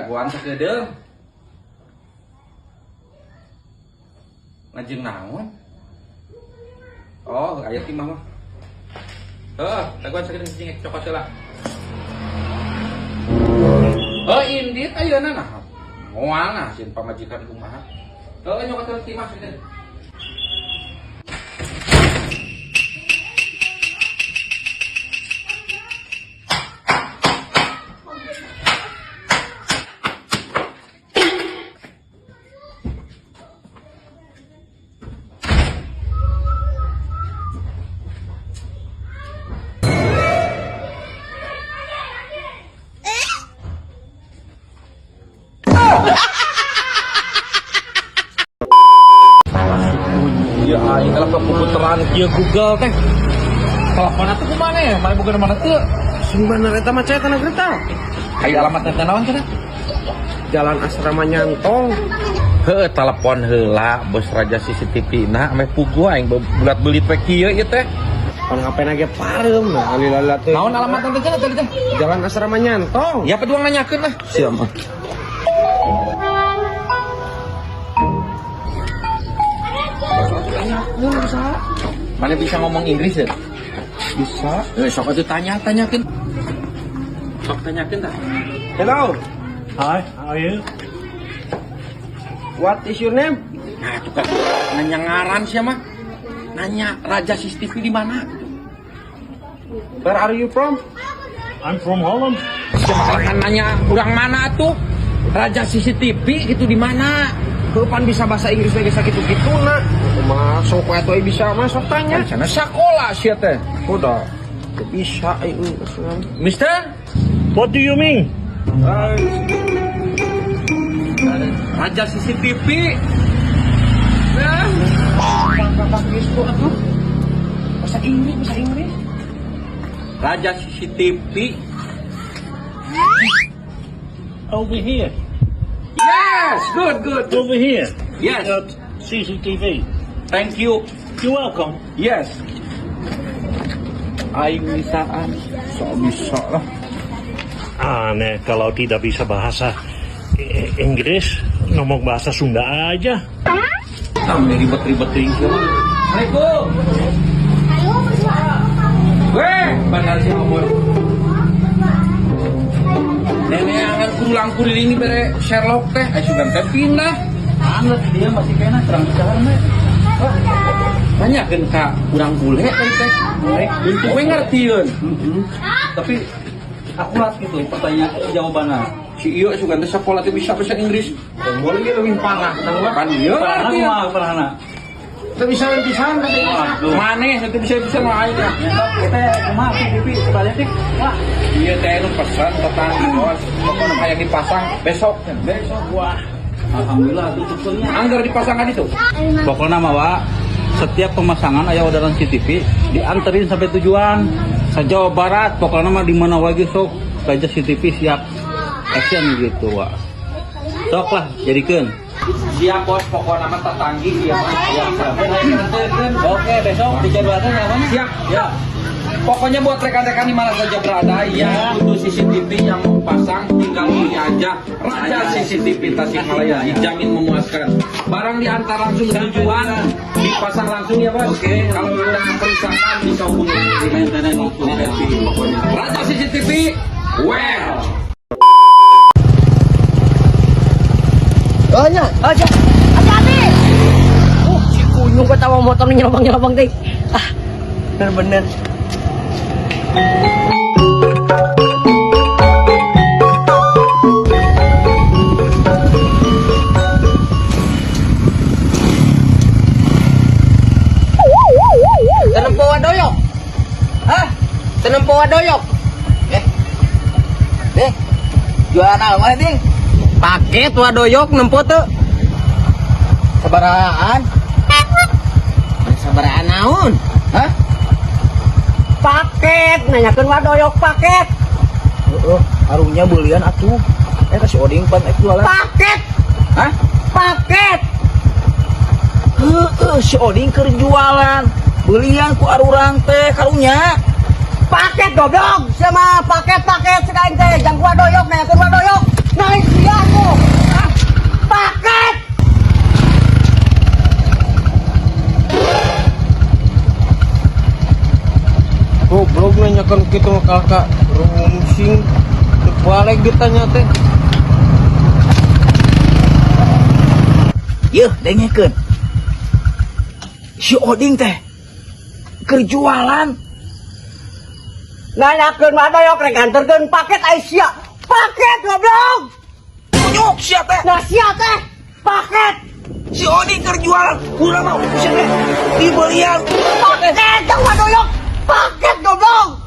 Dagoan sakedeung. Ngajeng naon? Oh, aya ti mah. Heuh, dagoan sakedeung cing cokot heula. Oh, indit ayeuna nah. Moal nah sieun pamajikan kumaha. Heuh, nyokot heula ti mah sakedeung. Ya aing kalah keputeran kieu Google teh. Telepon atuh kumaha ya? Mana bukan mana teu? Sumber eta mah cai tanah kereta. Aya alamat teh naon cenah? Jalan Asrama Nyantong. Heuh, telepon heula bos raja CCTV na ameh puguh aing bulat belit we kieu ieu teh. Pan ngapain lagi pareum nah alila teh. Naon alamat teh cenah tadi teh? Jalan Asrama Nyantong. Ya peduang nanyakeun lah. Siap mah. Mana bisa ngomong Inggris ya? Bisa. Eh, sok atuh tanya tanyakeun. Sok tanyakeun tah. Hello. Hi, how are you? What is your name? Nah, tuh kan nanya ngaran sia mah. Nanya raja CCTV di mana? Where are you from? I'm from Holland. Sia mah kan nanya urang mana tuh? Raja CCTV itu di mana? Kapan bisa bahasa Inggris lagi sakit gitu nak? Masuk atuh bisa masuk tanya. Kan sana sekolah sia teh. Udah. Teu bisa ieu Mister, What do you mean? Raja CCTV. Nah, Bahasa Inggris, bahasa Inggris. Raja CCTV. Over here. Yes, good, good. Over here. Yes. Got CCTV. Thank you. You're welcome. Yes. Aing bisaan. Sok bisa lah. Aneh kalau tidak bisa bahasa Inggris, ngomong bahasa Sunda aja. Nah, ini ribet-ribet teuing sia mah. Assalamualaikum. Weh, benar sih ngomong. Neneangan kurulang kuriling bere Sherlock teh, aya sugan teh pindah. Anget dia masih kena terang bicara mah. Tanyakeun ka urang bule tadi teh. Untung we ngartieun. Tapi akurat gitu pertanyaan jawabannya. Si ieu sugan teh sakola teh bisa bahasa Inggris. Boleh ge leuwih parah tang Pan ieu Parahna ngartieun. kumaha parahna? Teu bisa pisan bahasa Inggris. Waduh. Maneh teu bisa-bisa mah aing. Ya, sok kita kumaha CCTV sekalian tik. Wah, Iya teh nu pesan tetanggi bos. Pokoknya hayang dipasang besok. besok wah. Alhamdulillah tuh betulnya. Anggar dipasang kan itu. Pokoknya mah Wak, setiap pemasangan aya orderan CCTV dianterin sampai tujuan. Sa Jawa Barat pokoknya mah di mana lagi sok raja CCTV siap action gitu Wak. Sok lah jadikeun. Siap bos, pokoknya mah tetanggi iya mah. Siap, siap. Oke, besok dijadwalkan ya, Bang? Siap. Ya. Pokoknya buat rekan-rekan di mana saja berada yang butuh CCTV yang mau pasang tinggal ini aja. Raja CCTV Tasikmalaya dijamin memuaskan. Barang diantar langsung ke tujuan, dipasang langsung ya bos. Oke. Kalau ada kerusakan bisa hubungi Maintenance langsung. happy pokoknya. Raja CCTV, well. Oh nya, aja. Hati-hati. Si kunyung kok tawa motor nyelobong-nyelobong teh. Ah, bener-bener. Tenempo doyok. Hah? Tenempo doyok. Eh. Eh. Jualan apa ding? Paket wadoyok nempo teu. Sabarahaan? Sabarahaan naon? Hah? Paket, nanyakeun wadoyok paket. Heeh, harunya belian atuh. Eh kasih oding pan ek jualan. Paket, Hah? paket. Heeh, si oding keur jualan. Belian ku arurang teh karunya. Paket goblok, sama paket-paket sekarang teh jang wadoyok nanyakeun wadoyok. Naik sia. Misalkan kitu mah kalah ka rungsing teu balik ditanya teh. Yeuh, dengekeun. Si Oding teh keur jualan. Nanyakeun Wa Doyok rek nganterkeun paket Aisyah. Paket goblok. Kunyuk sia teh. Nah sia teh paket. Si Oding keur jualan. Kurang mah sia teh dibelian. Paket dong Wa Doyok. Paket goblok.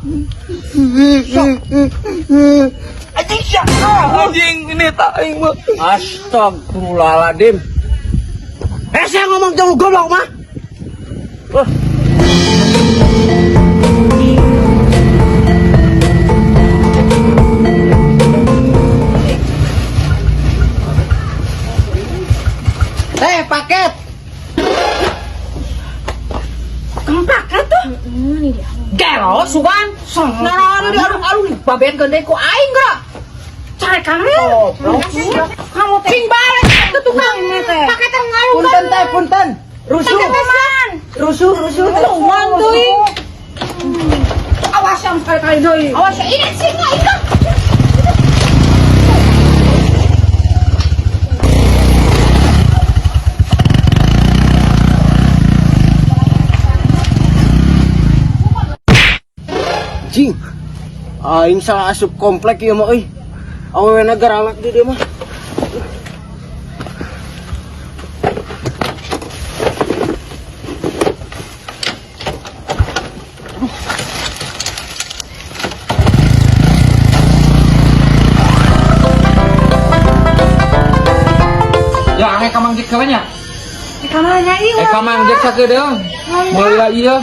Anjing sia. Anjing ini tak aing mah. Astagfirullahaladzim. Eh saya ngomong kamu goblok mah. Wah. Teh paket. Kamu paket tuh? Gelo, sugan. Nah, diaduk-aduk babean deui ku aing geura. Carekan we. Kamu teh. Cing balik ke tukang. Paketan ngalung. Punten teh, punten. Rusuh. Paketan. Rusuh, rusuh. Tuman teuing. Awas yang sekali-kali deui. Awas ya ini singa itu. Jing. Aing salah asup komplek ieu mah euy. Awewena garalak di dieu mah. Ya, aneh ka Mang Jack salahnya. Kamarnya ieu. Eh, ka Mang Jack sakedeung. Meula ieu.